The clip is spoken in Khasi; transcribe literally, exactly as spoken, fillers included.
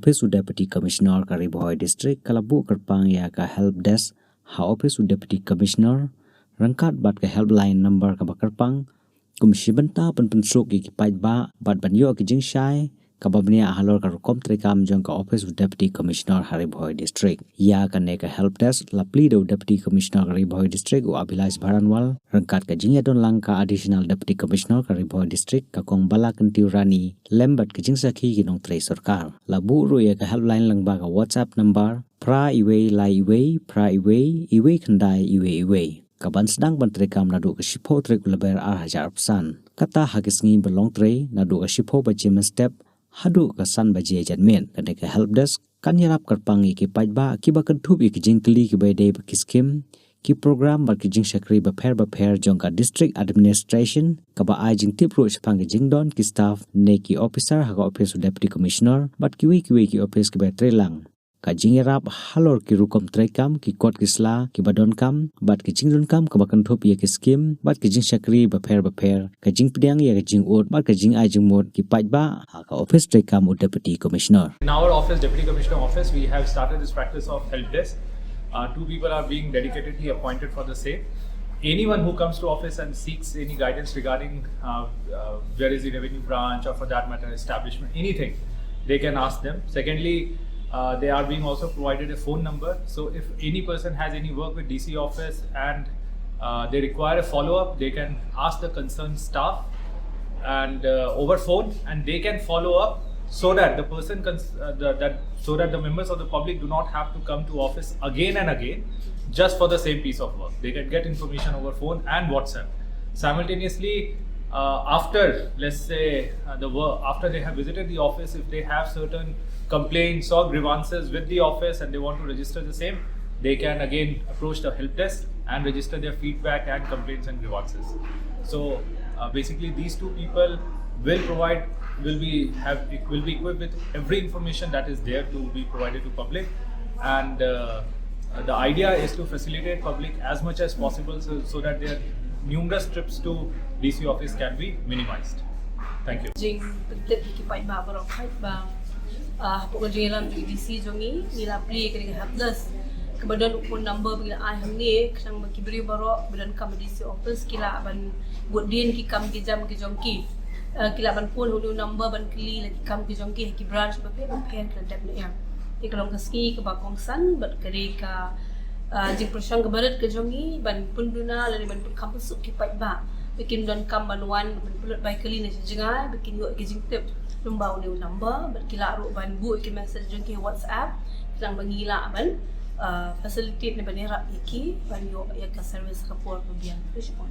Office u Deputy Commissioner ka Ri Bhoi District ka la buh kyrpang ïa ka help desk ha Office u Deputy Commissioner ryngkat bad ka helpline number kaba kyrpang kum shi bynta ban pynsuk ïa ki paidbah bad ban ïoh ki jingshai kaba bniah halor ka rukom treikam jong ka Office u Deputy Commissioner ha Ri Bhoi District. Ïa kane ka help desk la plie da u Deputy Commissioner ka Ri Bhoi District u Abhilash Baranwal ryngkat ka jingïadon lang ka Additional Deputy Commissioner ka Ri Bhoi District ka Kong Bala Kyntiu Rani lem bad ka jingsakhi ki nongtrei sorkar. La buh ruh ïa ka helpline lyngba ka WhatsApp number phra iwei lai iwei phra iwei iwei khyndai iwei iwei kaban sdang ban treikam naduh ka shiphew tarik u Lber ar hajar arphew san. Kata ha ki sngi ba long trei naduh ka shiphew baje mynstep haduh ka san baje janmiet. Kane ka help desk kan ïarap kyrpang ïa ki paidbah kiba kynthup ïa ki jingkylli kiba ïadei bad ki skim, ki program bad ki jingshakri bapher bapher jong ka District Administration, kaba ai jingtip ruh shaphang ki jingdon ki staff ne ki officer ha ka Office u Deputy Commissioner bad kiwei kiwei ki office kiba trei lang. Ka jingïarap halor ki rukom treikam, ki kot ki sla kiba donkam bad ki jingdonkam kaba kynthup ïa ki skim bad ki jingshakri bapher bapher, ka jingpdiang ïa ka jingud bad ka jingai jingmut ki paidbah ha ka Office treikam u Deputy Commissioner. In our office, Deputy Commissioner office, we have started this practice of help desk. Uh, two people are being dedicatedly appointed for the same. Anyone who comes to office and seeks any guidance regarding uh, uh, where is the revenue branch, or for that matter, establishment, anything, they can ask them. Secondly, uh, they are being also provided a phone number. So if any person has any work with D C office and uh, they require a follow-up, they can ask the concerned staff and uh, over phone, and they can follow up so that the person cons- uh, the, that so that the members of the public do not have to come to office again and again just for the same piece of work. They can get information over phone and WhatsApp. Simultaneously, uh, after, let's say, uh, the work, after they have visited the office, if they have certain complaints or grievances with the office and they want to register the same, they can again approach the help desk and register their feedback and complaints and grievances. So uh, basically, these two people will provide will be have will be equipped with every information that is there to be provided to public, and uh, uh, the idea is to facilitate public as much as possible so, so that their numerous trips to D C office can be minimized. Thank you. Jing pyntip ïa ki paidbah baroh, paidbah ah, hapoh ka jingïalam jong D C jong ngi, ngi la plie ïa ka help desk kaba don u phone number ba ngi la ai hangne, khnang ba ki briew baroh ba donkam ha D C office ki lah ban bud dien ki kam ki jam ki jong ki. Ah, ki lah ban phone ha u number ban kylli ïa ki kam ki jong ki ha ki branch bapher bapher ki la dep ne em. Te ka long ka sngi kaba kongsan bad ka dei ka ah, jingpyrshang kaba rit ka jong ngi ban pynduna lane ban pynkham pynsuk ki paidbah ba kin donkam ban wan ban pynlut bai kylli na jngai ba kin ïoh ki jingtip lyngba une u number bad ki lah ruh ban buh ki message jong ki WhatsApp khnang ba ngi lah ban ah, facilitate ne ban ïarap ïa ki ban ïoh ïa ka service ka por ba biang. Khublei shibun.